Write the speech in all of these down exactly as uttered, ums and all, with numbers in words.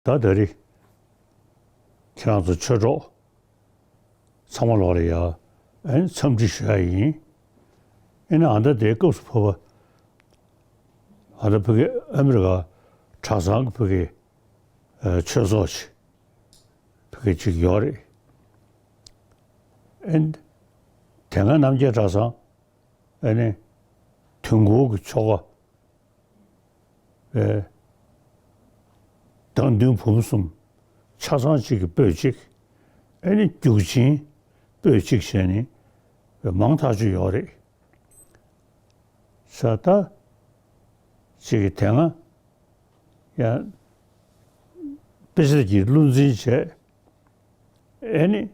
ད་ད་རེས་ཁྱེད་རང་ཚོ་ཆོས་གྲོགས་ཚང་མ་ལོག་ལ་ཡ་ཨེ་འཚམས་འདྲི་ཞུ་ཡ་ཡིན། ཨེ་ནི་ཨ་ད་དེའི་སྐབས་སུ་བབ་པ་ཨ་ད་ཕ་གི་ཨ་མི་རི་ཀ་གྲྭ་ཚང་གི་ཕ་གི་ཨ་ཆོས་ཚོགས་ཤིག་ཕ་གི་ཅིག་ཡོད་རེད། ཨེ་ནི་དེ་སྔ་རྣམ་རྒྱལ་གྲྭ་ཚང་ཨེ་ནི་དུས་འཁོར་གྱི་ཆོ་ག་ཨེ་བདག་མདུན་བུ་མོ་གསུམ་ཆ་ཚང་གཅིག་གི་པོད་གཅིག་ཨེ་ནི་རྒྱུག་ཆེན་པོད་གཅིག་བྱས་ནས་མང་ཐག་ཆོད་ཡོད་རེད། ས་ད་གཅིག་གི་དེ་སྔ་ཡང་དཔེ་ཆ་གྱི་བློ་འཛིན་བྱས། ཨེ་ནི་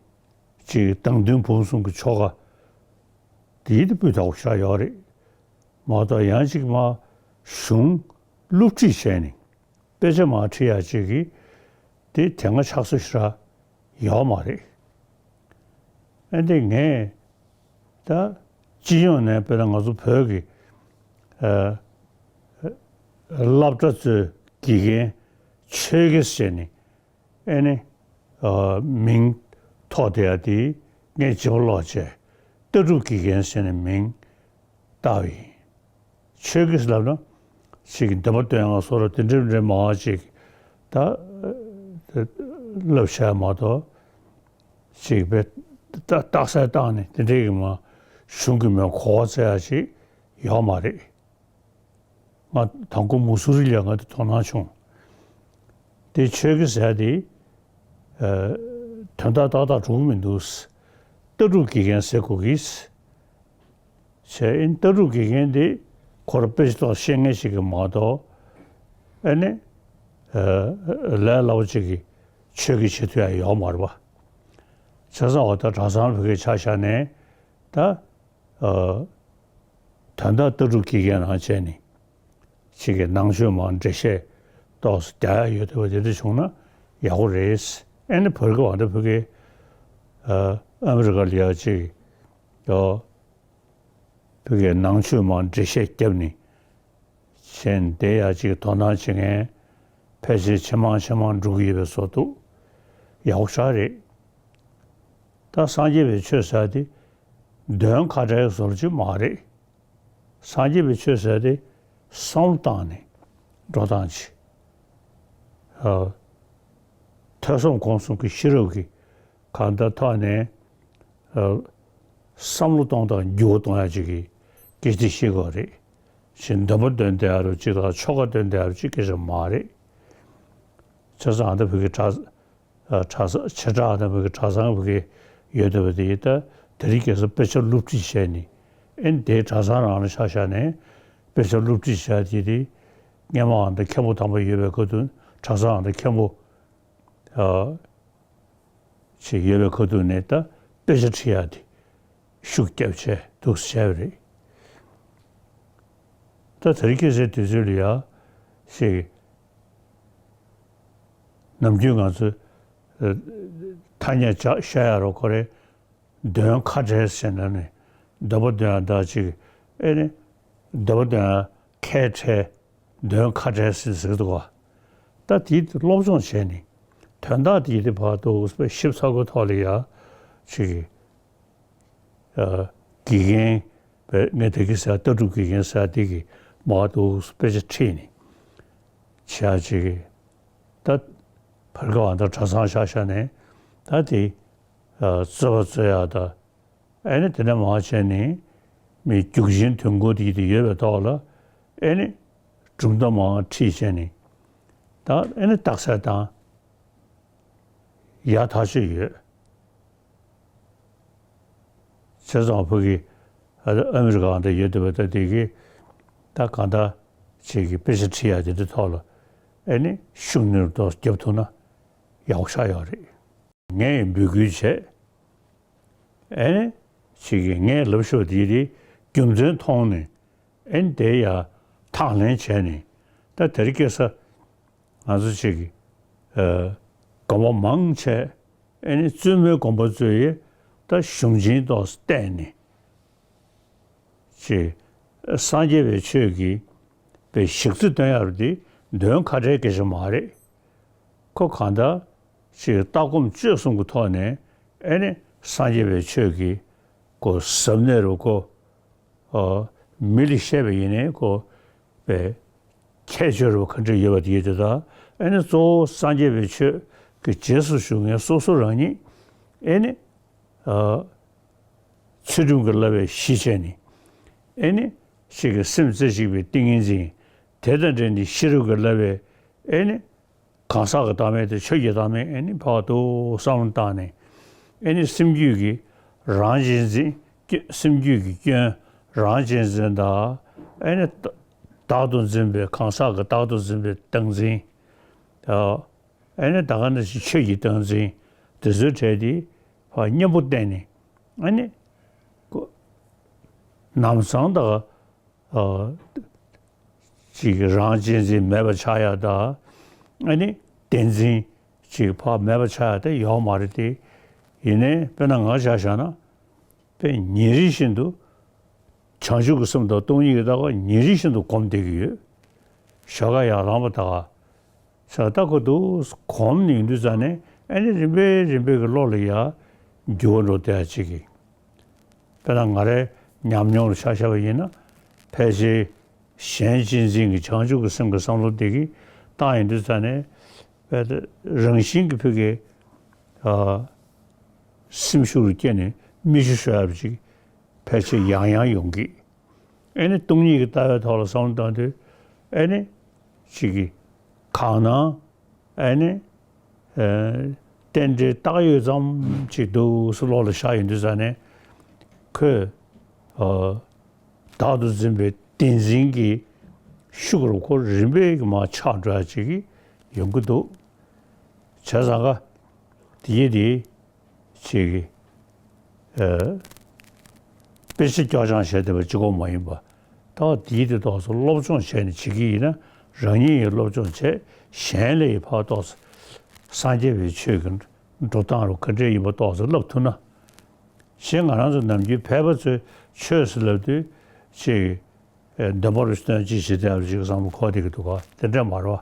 ཅིག་བདག་མདུན་བུ་མོ་གསུམ་གྱི་ཆོ་ག་དེའི་དེ་སྤུས་དག་པོ་ཞིག་ཡོད་རེད་མ་གཏོགས། ཡང་ཅིག་མ་གཞུང་སློབ་ཁྲིད་བྱས་ནས་དཔེ་ཆ་མ་ཁྲིད་ཡ་ཅིག་གི་དེ་དེ་སྔ་ཆགས་སྲོལ་ཞིག་ར་ཡོད་མ་རེད། ཨེ་འདི་ངས་ད་སྤྱི་ཡོངས་ནས་དཔེར་ན་ང་ཚོ་བོད་ཀྱི་ཨ་སློབ་གྲྭ་ཚོའི་དགེ་རྒན་ཆོས་དགེ་ཟེར་ནས་ཨེ་ནི་ཨ་མིང་ཐོགས་བསྡད་ཡ་དེ་ངས་བྱིས་པ་ལོག་བྱས་ལྟ་གྲུབ་དགེ་རྒན་ཟེར་ནས་མིང་བཏགས་པ་ཡིན། ཆོས་དགེ་ལབ་ན་ཅིག་འདོན་པ་འདོན་ཡ་སོགས་ལ་དེ་འདྲ་འདྲ་མང་བ་ཅིག་ད་ལབ་བྱས་མ་གཏོགས་ཅིག་བས་རྟགས་གསལ་བཏང་ནས་དེ་འདྲའི་གི་མ་གཞུང་གི་མིང་གོ་བ་བཙལ་ཡ་ཅིག་ཡོད་མ་རེད། ང་དང་པོ་མུ་སུ་རི་ལ་ང་དེ་དོ་སྣང་བྱུང་། དེ་ཆོས་དགེ་ཟེར་དེ་ཨ་དོན་དག་ཏག་ཏག་འགྲོ་གི་མི་འདུག་ལྟ་གྲུབ་དགེ་རྒན་ཟེར་དགོས་ཀྱི། བྱས་ཨིན་ལྟ་གྲུབ་དགེ་རྒན་དེ་ཁོ་རང་དཔེ་ཆ་ཐོག་ཤེས་མཁན་ཞིག་གི་མ་གཏོགས་ཨེ་ནི་ཨ་ལས་སླ་པོ་ཅིག་གི་ཆོས་དགེ་བྱེད་ཐུབ་ཡ་ཡོད་མ་རེད་པ། བྱས་ཙང་འོ་ད་གྲྭ་ཚང་བོད་སྐད་ཆ་བཞག་ནས་ད། ཨ་དོན་དག་ལྟ་གྲུབ་དགེ་རྒན་རང་བྱས་ནས་ཅིག་གི་ནང་ཆོས་མང་འགྲེལ་བཤད་ཏོག་ཙམ་རྒྱག་ཡ་ཡོད་དེ་བ་དེ་འདྲ་བྱུང་ན་ཡག་པོ་རེད། ཨེ་ནི་བར་སྐབས་ཨ་ད་བོད་སྐད་ཨ་ཨ་མི་རི་ཀ་ལ་ཡ་ཅིག་ཡོ་བོད་སྐད་ནང་ཆོས་མང་འགྲེལ་བཤད་བརྒྱབ་ནས་བྱས་ནས་དེ་ཡ་ཅིག་དོ་སྣང་བྱེད་མཁན་ཕལ་ཆེར་ཇེ་མང་ཇེ་མང་འགྲོ་གི་ཡོད་པའི་བཟོ་འདུག་ཡག་པོ་ཞེ་དྲག་རེད། ད་སངས་རྒྱས་པའི་ཆོས་ཟེར་དེ་འདོན་ཁ་བྲལ་བཟོ་འདྲ་ཅིག་མ་རེད། སངས་རྒྱས་པའི་ཆོས་ཟེར་དེ་བསམ་བློ་བཏང་ནས་འགྲོ་སྟངས་ཅིག་ཨ་ཐོས་བསམ་སྒོམ་གསུམ་གྱི་ཤེས་རབ་ཀྱི་གང་ལྟར་ཐོག་ནས་ཨ་བསམ་བློ་གཏོང་སྟངས་འགྱུར་བ་གཏོང་ཡ་ཅིག་གི་སྐད་ཆ་ཤེས་དགོས་རེད། ཞེས་འདོན་པ་འདོན་བསྡད་ཡ་རུ་ཅིག་དང་ཆོ་ག་འདོན་བསྡད་ཡ་རུ་ཅིག་སྐད་ཆ་མ་རེད། བྱས་ཙང་ཨ་ད་བོད་ཀྱི་གྲྭ་ཨ་གྲྭ་ས་བྱེ་བྲག་ཨ་ད་བོད་ཀྱི་གྲྭ་ཚང་བོད་ཀྱི་ཡོད་བསྡད་པ་དེ་ད་དེ་རིང་ཁ་སང་དཔེ་ཆ་སློབ་ཁྲིད་བྱས་ནས་ཨེ་ནི་དེའི་གྲྭ་ཚང་རང་ལ་ཆ་བཞག་ནས་དཔེ་ཆ་སློབ་ཁྲིད་བྱས་དེ་དེ་སྔས་མ་ཨ་ད་མཁན་པོ་དམ་པ་ཡོད་པའི་ཁ་ཐུག་གྲྭ་ཚང་ཨ་ད་མཁན་པོ་ཨ་ཅིག་ཡོད་པའི་ཁ་ཐུག་ནས་ད་དཔེ་ཆ་ཁྲིད་ཡ་དེ་ཤུགས་རྒྱབ་བྱས་འདུག་སེ་བྱས་པ་རེད། ད་དེ་རིང་ཁ་སང་དུས་ཚོད་ལ་ཡ་ཞིག་ནམ་རྒྱུན་ང་ཚོ་ཨ་ཐ་སྙད་ཅིག་བཤད་ཡ་རོགས་ཁོ་རེ་འདོན་ཁ་བྲལ་ཟེར་ན་ནི་འདོན་པ་འདོན་ཡ་འདྲ་ཅིག་ཨེ་ནི་འདོན་པ་འདོན་ཡ་ཁ་བྲལ་འདོན་ཁ་བྲལ་ཟེར་ཟེར་གི་འདུག་ག་ད་དེའི་སློབ་སྦྱོང་བྱས་ནས་དོན་དག་དེའི་དེ་བར་དུ་ཞིབ་ཚགས་པོའི་ཐོག་ལ་ཡ་ཅིག་ཨ་དགེ་རྒན་པས་ངས་དེ་གི་ཟེར་ལྟ་གྲུབ་དགེ་རྒན་ཟེར་དེ་གི་མ་འདུག་དཔེ་ཆ་ཁྲིད་ནས་བྱས་ཅིག་ད་བར་སྐབས་ཨ་ད་གྲྭ་ཚང་ཆ་བཞག་ནས་ད་དེ་ཨ་རྩོད་པ་རྩོད་ཡ་ད་ཨེ་ནི་དེ་འདྲ་མང་བྱས་ནས་མི་རྒྱུག་ཆེན་དུས་འཁོར་དེ་དེ་ཡོད་པའི་ཐོག་ལ་ཨེ་ནི་གྲུབ་མཐའ་མང་ཁྲིད་བྱས་ནས་ད་ཨེ་ནི་རྟགས་གསལ་བཏང་ཡ་ཐག་ཆོད་ཡོད། བྱས་ཙང་བོད་ཀྱི་ཨ་ཨ་མི་རི་ཀ་འདྲ་ཡོད་བསྡད་པ་ད་དེ་གི་ད་གང་ལྟར་ཅིག་གི་དཔེ་ཆ་ཁྲིད་ཡ་དེ་འདྲའི་ཐོག་ལ་ཨེ་ནི་ཤུགས་སྣོན་ཏོག་རྒྱབ་ཐུབ་ན་ཡག་པོ་ཆགས་ཡོད་རེད། ངས་འབོད་སྐུལ་བྱས། ཨེ་ནི་ཅིག་གི་ངས་ལབ་ཤོག་དེ་དེ་རྒྱུ་མཚན་མཐོང་ནས་ཨེ་ནི་དེ་ཡ་དང་ལེན་བྱས་ནས་ད་དེ་རིང་ཁ་སང་ང་ཚོ་ཅིག་གི་ཨ་དགོན་པ་མང་ཆེ་ཨེ་ནི་བཙུན་མོའི་དགོན་པ་ཚོ་ཡི་ད་གཞུང་ཆེན་ཏོག་ཙམ་བལྟས་ནས་ཅིག་སངས་རྒྱས་པའི་ཆོས་ཀྱི་པའི་ཞིག་རྩིས་སྟོན་ཡ་རུ་དེ་འདོན་ཁ་བྲལ་སྐད་ཆ་མ་རེད། ཁོ་གང་ལྟར་ཅིག་ལྟ་སྒོམ་སྤྱོད་གསུམ་གྱི་ཐོག་ནས་ཨེ་ནི་སངས་རྒྱས་པའི་ཆོས་ཀྱི་གོ་ཟབ་གནད་རུ་གོ། ཨ། མི་ལ་བཤད་པ་ཡིན་ནའི་གོ་པའི་ཁྱད་ཆོས་རུ་ག་འདྲ་ཡོད་པ་དེ་ཡོད་དེ། ད་ཨེ་ནི་གཙོ་བོ་སངས་རྒྱས་པའི་ཆོས་ཀྱི་རྗེས་སུ་ཞུགས་མཁན་སོ་སོ་རང་ཉིད་ཨེ་ནི། ཨ། ཚུལ་ཁྲིམས་ཀྱི་བསླབ་པའི་གཞི་བྱས་ནས་ཨེ་ནི་ཞིག་གི་སེམས་རྩེ་གཅིག་པའི་ཏིང་ངེ་འཛིན། དེ་དང་འབྲེལ་ནས་ཤེས་རབ་ཀྱི་བསླབ་པའི་ཨེ་ནི་གང་ཟག་གི་བདག་མེད་དང་ཆོས་ཀྱི་བདག་མེད་ཨེ་ནི་ཕར་དུ་བསམ་བློ་བཏང་ནས། ཨེ་ནི་སེམས་རྒྱུད་ཀྱི་རང་གཅེས་འཛིན། སྐྱོ- སེམས་རྒྱུད་ཀྱི་སྐྱོན་རང་གཅེས་འཛིན་དང་། ཨེ་ནི་བདག་ཏུ་འཛིན་པའི་གང་ཟག་གི་བདག་ཏུ་འཛིན་པའི་བདག་འཛིན་དང་། ཨེ་ནི་ད་ག་ནང་བཞིན་ཆོས་ཀྱི་བདག་འཛིན་དེ་ཚོའི་གྲས་དེ་ཕར་མཉམ་པོ་བསྟན་ནས། ཨེ་ནི་ཁོ་ནམ་སང་ད་ག་ཨ། ཅིག་རང་གཅེས་འཛིན་མེད་པ་ཆགས་ཡ་ད། ཨ་ནི་བདེན་འཛིན་ཅིག་ཕར་མེད་པ་ཆགས་ཡ་ད་ཡོད་མ་རེད་དེ། ཡིན་ནའི་དཔེར་ན་ང་ཆ་བཞག་ན། དཔེ་ཉིན་རེ་བཞིན་དུ་བྱང་ཆུབ་ཀྱི་སེམས་དང་སྟོང་ཉིད་ཀྱི་ལྟ་བ་ཉིན་རེ་བཞིན་དུ་སྒོམ་བསྡད་ཀྱི་ཡོད། ཞོགས་ཀ་ཡར་ལངས་པ་ད་ག་ས་ལྟ་ཁོ་འདུག་གོམས་ནས་ཡོང་དུས་ཙ་ནས་ཨ་ནི་རིམ་པས་རིམ་པས་ཀྱི་བློ་ལ་ཡ་འགྱུར་བ་འགྲོ་བསྡད་ཅིག་གི། དཔེར་ན་ང་རའི་ཉམས་མྱོང་ལ་ཆ་བཞག་པ་ཡིན་ན། ཕལ་ཆེར་གཞན་གཅེས་འཛིན་གྱི་བྱང་ཆུབ་ཀྱི་སེམས་ཀྱི་བསམ་བློ་འདི་གི་བཏང་ཡོང་དུས་ཙ་ནས། དཔེ་རང་བཞིན་གྱི་ཕ་གི། ཨ། སེམས་ཤུགས་རུ་སྐྱེས་ནས་མིག་ཆུ་ཤོར་ཡ་ཅིག་ཕལ་ཆེར་ཡང་ཡང་ཡོང་གི། ཨེ་ནི་སྟོང་ཉིད་ཀྱི་ལྟ་བའི་ཐོག་ལ་བསམ་བློ་བཏང་དུས། ཨེ་ནི་ཅིག་གི་གང་སྣང་། ཨེ་ནི། ཨེ། རྟེན་འབྲེལ་བཏགས་ཡོད་ཙམ་ཅིག་འདུག་སེ་བློ་ལ་ཤར་ཡོང་དུས་ཙ་ནས། ཁོས། ཨ། བདག་ཏུ་འཛིན་པའི་བདེན་འཛིན་གྱི་ཤུགས་རུ་ཁོ་རིམ་པས་ཀྱི་མར་ཆག་འགྲོ་ཡ་ཅིག་གི་ཡོང་གི་འདུག་བྱས་ཙང་ཀ་དེ་ཡིན་དེ། ཅིག་གི། ཨ། དཔེ་ཆ་སྐྱོར་སྦྱང་བྱས་བསྡད་པ་གཅིག་པོ་མ་ཡིན་པ། ད་དེའི་དེ་ཏོག་ཙམ་སློབ་སྦྱོང་བྱས་ནས་བྱེད་ཀྱི་ཡིན་ན། རང་ཉིད་ཡིས་སློབ་སྦྱོང་བྱས། གཞན་ལ་ཡི་ཕར་ཏོག་ཙམ་སངས་རྒྱས་པའི་ཆོས་ཀྱི་འགྲོ་སྟངས་རུ་ག་འདྲས་ཡིན་པ་ཏོག་ཙམ་བསླབ་ཐུབ་ན། གཞན་ང་རང་ཚོ་ནམ་རྒྱུན་བོད་པ་ཚོས་ཆོས་ཟེར་ལབ་དུས་ཅིག་གི། ཨེ། འདོན་པ་རུ་སྟོན་ཅིག་བྱེད་བསྡད་པ་ཅིག་བསམ་བློ་འཁོར་བསྡད་ཀྱི་འདུག་ག་དེ་འདྲ་མ་རེད་བ།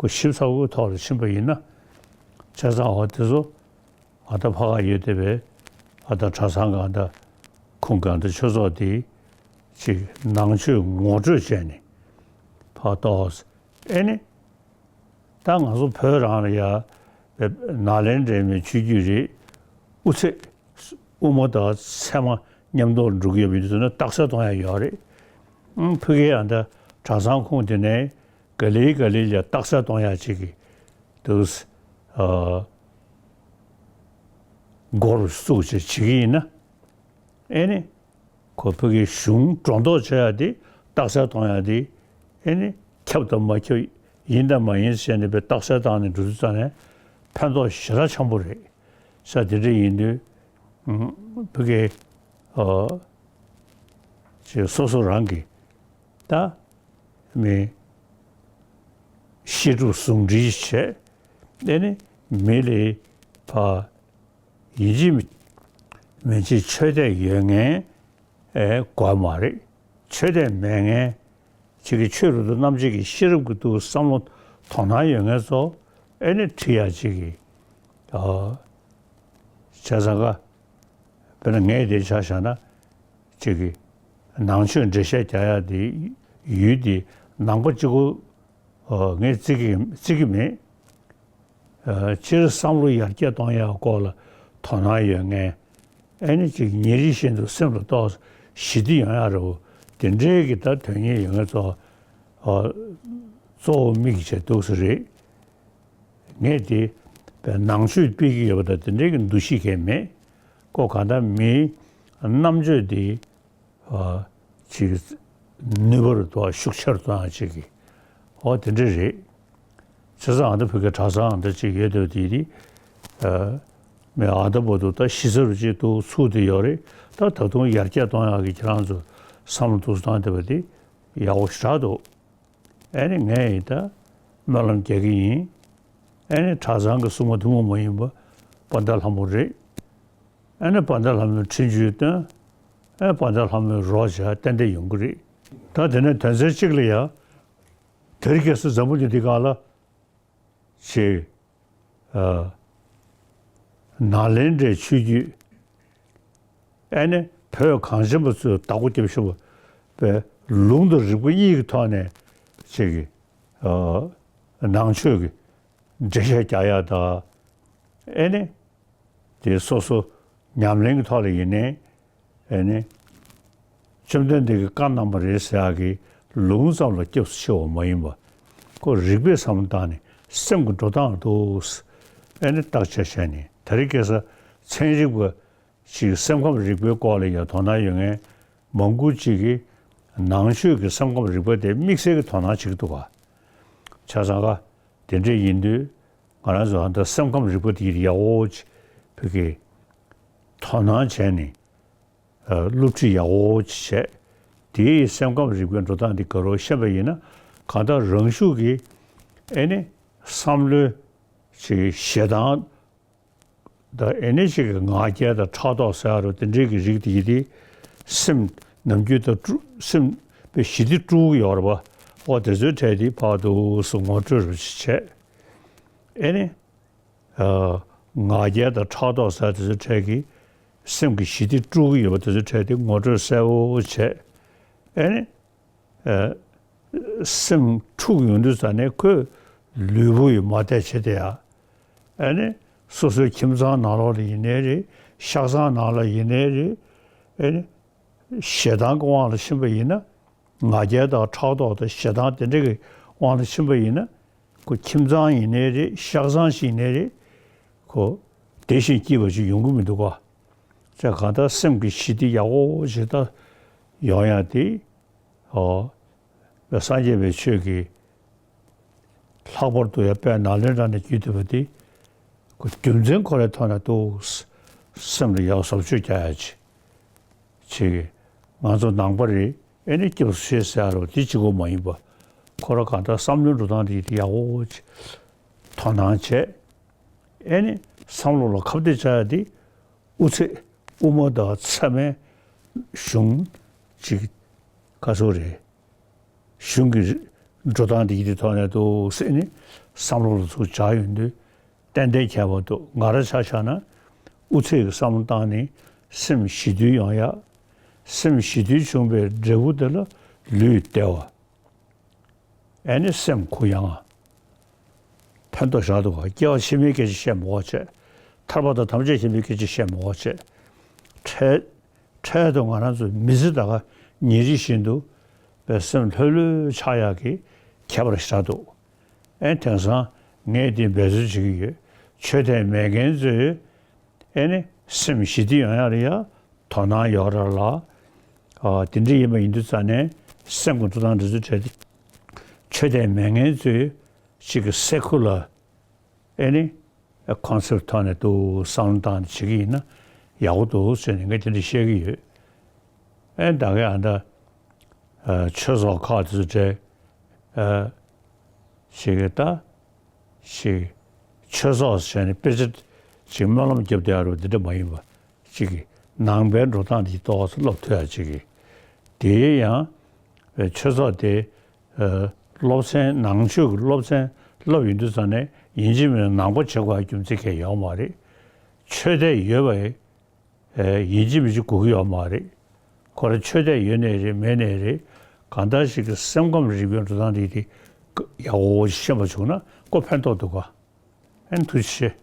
ཁོ་ཞིབ་ཚགས་པོའི་ཐོག་ལ་ཕྱིན་པ་ཡིན་ན། བྱས་ཙང་འོ་དེ་ཚོ་ཨ་ད་ཕ་ག་ཡོད་བསྡད་པའི་ཨ་ད་གྲྭ་ཚང་གང་ད་ཁུངས་གང་ད་ཆོས་ཚོགས་དེ་ཅིག་ནང་ཆོས་ངོ་སྤྲོད་བྱས་ནས་ཕར་ཏོག་ཙམ། ཨེ་ནི། ད་ང་ཚོ་བོད་རང་ལ་ཡ་ནཱ་ལེནྡྲའི་མི་ཆོས་བརྒྱུད་རེད། དབུ་ཚད། དབུ་མ་དང་ཚད་མ་མཉམ་དུ་འགྲོ་གི་ཡོད་པ་ཡིན་དུས་ན་རྟགས་གསལ་གཏོང་ཡ་ཡོད་རེད། ཨང་། ཕ་གིའི་ཨ་ད་གྲྭ་ཚང་ཁུངས་དེ་ནས་ག་ལེ་ག་ལེ་ལ་རྟགས་གསལ་གཏོང་ཡ་ཅིག་གི་འདུག་ཨ། སྒོ་རུ་བཙུགས་བྱས་བྱེད་ཀྱི་ཡིན་ན། ཨེ་ནི། ཁོ་ཕ་གིའི་གཞུང་སྒྲོ་འདོགས་བྱ་ཡ་དེ། རྟགས་གསལ་གཏོང་ཡ་དེ། ཨེ་ནི། ཁྱབ་དང་མ་ཁྱབ། ཡིན་དང་མ་ཡིན་བྱས་ནས་པའི་རྟགས་གསལ་བཏང་ནས་འགྲོ་དུས་ཙ་ནས་ཕན་ཐོགས་ཞེ་དྲག་ཆེན་པོ་རེད། ས་དེ་འདྲ་ཡིན་དུས། ཨང་། ཕ་གིའི། ཨ། ཅིག་སོ་སོ་རང་གི་ད་མི་བཤད་སྒྲུབ་ཟུང་འབྲེལ་བྱས། དེ་ནི་མི་ལ་ཕར་ཡིན་གཅིག་མིན་གཅིག་ཆོས་དད་ཡོད་མཁན། ཨེ། དགོས་མ་རེད། ཆོས་དད་མེད་མཁན། ཅིག་གི་ཆོས་རུ་དུ་རྣམ་འབྱེད་ཀྱི་ཤེས་རབ་ཀྱི་འདུག་བསམ་བློ་དོ་སྣང་ཡོད་མཁན་ཚོ། ཨེ་ནི་ཁྲིད་ཡ་ཅིག་གི། ཨ། བྱས་ཙང་ཀ་དཔེར་ན་ངས་དེ་ཆ་བཞག་ན། ཅིག་གི་ནང་ཆོས་འགྲེལ་བཤད་རྒྱག་ཡ་དེ་ཡུལ་དེ་ནང་པ་གཅིག་པོ། ཨ། ངས་བརྩི་གི་བརྩི་གི་མེད། ཨ། སྤྱིར་བསམ་བློ་ཡར་རྒྱས་གཏོང་ཡ་སྐོར་ལ་དོ་སྣང་ཡོད་མཁན། ཨེ་ནི་ཅིག་ཉིན་རེ་བཞིན་དུ་སེམས་ལ་ཏོག་ཙམ་ཞི་བདེ་ཡོང་ཡ་རེད་བོ། དེ་འདྲའི་གི་ད་དོན་གཉེར་ཡོད་མཁན་ཚོ། ཨ། གཙོ་བོ་དམིགས་བྱས་འདུག་སེ་རེད། ངས་དེ་བས་ནང་ཆོས་སྤེལ་གྱི་ཡོད་པ་དང་དེ་འདྲའི་གི་འདུ་ཤེས་གང་མེད། ཁོ་གང་ལྟར་མིའི་རྣམ་དཔྱོད་དེ། ཨ། ཅིག་ནུས་པ་རུ་གཏོང་ཤུགས་ཆེ་རུ་གཏོང་ཡ་ཅིག་གི། འོ་དེ་འདྲ་རེད། བྱས་ཙང་ཨ་ད་ཕ་གི་གྲྭ་ཚང་ཨ་ད་ཅིག་ཡོད་དུས་དེ་དེ། ཨ། མི་ཨ་ད་བར་དུ་ད་གཞི་རྩ་རུ་ཅིག་ཏུ་ཚུགས་བསྡད་ཡོད་རེད། ད་ད་དུང་ཡར་རྒྱས་གཏོང་ཡག་གི་ཁྱེད་རང་ཚོ་བསམ་བློ་འདུག་སེ་བཏང་བསྡད་པ་དེ་ཡག་པོ་ཞེ་དྲག་འདུག་ཨེ་ནི་ངས་ཡིན་ད་སྨོན་ལམ་རྒྱག་གི་ཡིན། ཨེ་ནི་གྲྭ་ཚང་གི་སྲུང་མ་ཐུན་མོང་མ་ཡིན་པ་དཔལ་ལྡན་ལྷ་མོ་རེད། ཨེ་ནི་དཔལ་ལྡན་ལྷ་མོའི་འཕྲིན་བཅོལ་བཏོན། ཨེ་དཔལ་ལྡན་ལྷ་མོའི་རོགས་བྱས་ཏན་ཏན་ཡོང་གི་རེད། ད་དེ་ནས་དོན་ཚན་གཅིག་ལ་ཡ། དེ་རིང་ཁ་སང་འཛམ་བུ་གླིང་འདི་སྒང་ལ། ཅིག་ཨ་ནཱ་ལེནྡྲའི་ཆོས་བརྒྱུད། ཨེ་ནི་བོད་གངས་ཅན་པ་ཚོས་བདག་པོ་རྒྱབ་བཞིན་པའི་ལུང་དང་རིག་པ་གཉིས་ཀྱི་ཐོག་ནས་ཅིག་གི་ཨ་ནང་ཆོས་ཀྱི་འགྲེལ་བཤད་རྒྱག་ཡ་དང་། ཨེ་ནི་དེ་སོ་སོ་ཉམས་ལེན་གྱི་ཐོག་ལ་ཡིན་ནའི། ཨེ་ནི་བཅོམ་ལྡན་འདས་ཀྱིས་བཀའ་གནང་བ་རེད་ཟེར་ཡག་གི་ལུང་ཙམ་ལ་སྐྱབས་སུ་མཆིའོ་མ་ཡིན་པ། ཁོ་རིགས་པས་བསམ་བློ་བཏང་ནས་སེམས་ཀྱི་འགྲོ་སྟངས་འདུག་ཨེ་ནི་བརྟག་དཔྱད་བྱས་ནས། དེ་རིང་ཁ་སང་ཚན་རིག་པ་ཅིག་སེམས་ཁམས་རིག་པའི་སྐོར་ལ་ཡང་དོ་སྣང་ཡོད་མཁན་མང་པོ་ཅིག་གིས་ནང་ཆོས་ཀྱི་སེམས་ཁམས་རིག་པ་དེ་དམིགས་བསལ་གྱི་དོ་སྣང་བྱེད་ཀྱི་འདུག་ག་བྱས་ཙང་ཀ་དེ་འདྲ་ཡིན་དུས། ང་རང་ཚོ་ཨ་ད་སེམས་ཁམས་རིག་པ་དེ་ཡག་པོ་ཅིག་བོད་ཀྱི་དོ་སྣང་བྱས་ནས་ཨ་སློབ་ཁྲིད་ཡག་པོ་ཅིག་བྱས། དེའི་སེམས་ཁམས་རིག་པའི་འགྲོ་སྟངས་འདི་ག་རེ་ཤེས་པ་ཡིན་ན། གང་ལྟར་རང་ཤུགས་ཀྱིས་ཨེ་ནི་བསམ་བློའི་ཅིག་ཞེ་སྡང་དང་། ཨེ་ནི་ཅིག་གི་ང་རྒྱལ་དང་ཕྲག་དོག་ཟེར་བ་རུ་དེ་འདྲའི་གི་རིགས་དེ་ཡིན་དེ། སེམས་ནམ་རྒྱུན་དུ་དཀྲུག་སེམས་པའི་ཞི་བདེ་དཀྲུག་གི་ཡོད་རེད་པ། ཨོ་དེ་ཚོའི་གྲས་དེ་ཕར་དུ་སུ་ངོ་སྤྲོད་རུ་ཅིག་བྱས། ཨེ་ནི། ཨ་ང་རྒྱལ་དང་ཕྲག་དོག་ཟེར་དེ་ཚོའི་གྲས་ཀྱིས་སེམས་ཀྱི་ཞི་བདེ་དཀྲུག་གི་ཡོད་པ་དེ་ཚོའི་གྲས་དེ་ངོ་སྤྲོད་གསལ་པོ་བྱས། ཨེ་ནི། ཨ་སེམས་འཁྲུག་ཡོང་དུས་ཙ་ནས་ཁོས་ལུས་པོ་ཡི་མ་བདེ་བྱེད་དེ་ཡ། ཨེ་ནི་སོ་སོའི་ཁྱིམ་ཚང་ནང་ལོགས་ལ་ཡིན་ནའི་རེད། གཤགས་ཚང་ནང་ལ་ཡིན་ནའི་རེད། ཨེ་ནི་ཞེ་སྡང་གི་དབང་ལ་ཕྱིན་པ་ཡིན་ན། ང་རྒྱལ་དང་ཕྲག་དོག་དང་ཞེ་སྡང་དེ་འདྲ་གི་དབང་ལ་ཕྱིན་པ་ཡིན་ན། ཁོ་ཁྱིམ་ཚང་ཡིན་ནའི་རེད། གཤགས་ཚང་ཞིག་ཡིན་ནའི་རེད། ཁོ་བདེ་ཞིང་སྐྱིད་པ་ཞིག་ཡོང་གི་མི་འདུག་ག་བྱས་གང་ལྟར་སེམས་ཀྱི་ཞི་བདེ་ཡག་པོ་ཞིག་ད་ཡོང་ཡ་དེ། ཨོ། སངས་རྒྱས་པའི་ཆོས་ཀྱི་ལྷག་པར་དུ་ཡང་དཔལ་ནཱ་ལེནྡྲ་ནས་བརྒྱུད་བསྡད་པ་དེ། ཁོ་རྒྱུ་མཚན་ཁོ་རའི་ཐོག་ནས་འདུག་སེམས་ལ་ཡག་བཟོ་བཅོས་རྒྱག་ཡ་ཅིག་ཅིག་ང་ཚོ་ནང་པ་རེད། ཨེ་ནི་སྐྱབས་སུ་མཆི་ཟེར་ཡ་རོ་དེ་གཅིག་པོ་མ་ཡིན་པ། ཁོ་ར་གང་ལྟར་བསམ་བློའི་འགྲོ་སྟངས་དེ་ཡག་པོ་ཅིག་དོ་སྣང་བྱས། ཨེ་ནི་བསམ་བློ་ལ་ཁ་གཏད་བཅག་ཡ་དེ། དབུ་ཚད་དབུ་མ་དང་ཚད་མའི་གཞུང་ཅིག་ག་ཚོད་རེད། གཞུང་གི་འགྲོ་སྟངས་དེ་ཡི་དེ་ཐོག་ནས་འདུག་སེ་ནི་བསམ་བློ་ལ་ཚུར་འཇགས་ཡོང་དུས། ཏན་ཏན་ཁྱད་པར་འདུག་ང་རང་ཆ་བཞག་ན་དབུ་ཚད་ཀྱི་བསམ་བློ་བཏང་ནས་སེམས་ཞི་དུལ་ཡོང་ཡ། སེམས་ཞི་དུལ་བྱུང་བའི་འབྲས་བུ་དེ་ལ་ལུས་བདེ་བ། ཨེ་ནི་སེམས་གུ་ཡངས། ཕན་ཐོགས་བཞག་འདུག་ག་སྐྱེ་བ་ཕྱི་མའི་སྐད་ཆ་བཤད་མི་དགོས་བྱས། ཐར་པ་དང་ཐམས་ཅད་མཁྱེན་པའི་སྐད་ཆ་བཤད་མི་དགོས་བྱས། འཕྲལ་འཕྲལ་དུ་ང་རང་ཚོ་མི་ཚེ་ད་ག་ཉིན་རེ་བཞིན་དུ་བའི་སེམས་ལྷོད་ལྷོད་ཆགས་ཡག་གི་ཁྱད་པར་ཞིག་འདུག་ཨེ་དེང་སང་ངས་འདི་འབད་རྩོལ་བྱེད་ཀྱི་ཡོད། ཆོས་དད་མེད་མཁན་ཚོས་ཨེ་ནི་སེམས་ཞི་བདེ་ཡོང་ཡག་ལ་ཡ་དོ་སྣང་ཡོད་ར་ལ། ཨ་དེ་འདྲ་ཡིན་པ་ཡིན་དུས་ཙ་ནས་སེམས་ཀྱི་འགྲོ་སྟངས་འདི་ཚོ་བྲལ་ཏེ། ཆོས་དད་མེད་མཁན་ཚོས་གཅིག་གི་སེ་ཁུ་ལ་ཨེ་ནི་ཁོང་ཚོའི་ཐོག་ནས་འདུག་བསམ་བློ་བཏང་ནས་བྱེད་ཀྱི་ཡིན་ན་ཡག་པོ་འདུག་ཟེར་ནས་ངས་དེ་འདྲ་བཤད་ཀྱི་ཡོད། ཨེ་ད་ག་ཨ་ད་ཨ་ཆོས་ཚོགས་ཁག་དེ་ཚོ་གྲས་ཨ་ཞིག་གི་ད་ཞིག་ཆོས་ཚོགས་ཟེར་ནས་དཔེ་ཆ་ཅིག་སྨོན་ལམ་བརྒྱབ་བསྡད་ཡ་རུ་འདི་འདྲ་མ་ཡིན་པ་ཅིག་གི་ནང་པའི་འགྲོ་སྟངས་དེ་ཏོག་ཙམ་སློབ་ཐུབ་ཡ་ཅིག་གི་དེའི་ཡང་ཆོས་ཚོགས་དེ། ཨ་སློབ་ཚན་ནང་ཆོས་ཀྱི་སློབ་ཚན་སློབ་ཡོང་དུས་ཙ་ནས་ཡིན་གཅིག་མིན་གཅིག་ནང་པ་བྱེད་དགོས་རྒྱུ་མཚན་གང་ཡང་ཡོད་མ་རེད། ཆོས་དད་ཡོད་པ་ཡིན་གཅིག་མིན་གཅིག་དགོས་ཀྱི་ཡོད་མ་རེད། ཁོ་རང་ཆོས་དད་ཡོད་ནའི་རེད་མེད་ནའི་རེད། གང་ལྟར་ཞིག་གི་སེམས་ཁམས་རིག་པའི་འགྲོ་སྟངས་དེ་དེ་ཡག་པོ་ཤེས་པ་བྱུང་ན་ཁོ་ཕན་ཐོགས་འདུག་ག་ཨན་ཐུགས་རྗེ་ཆེ།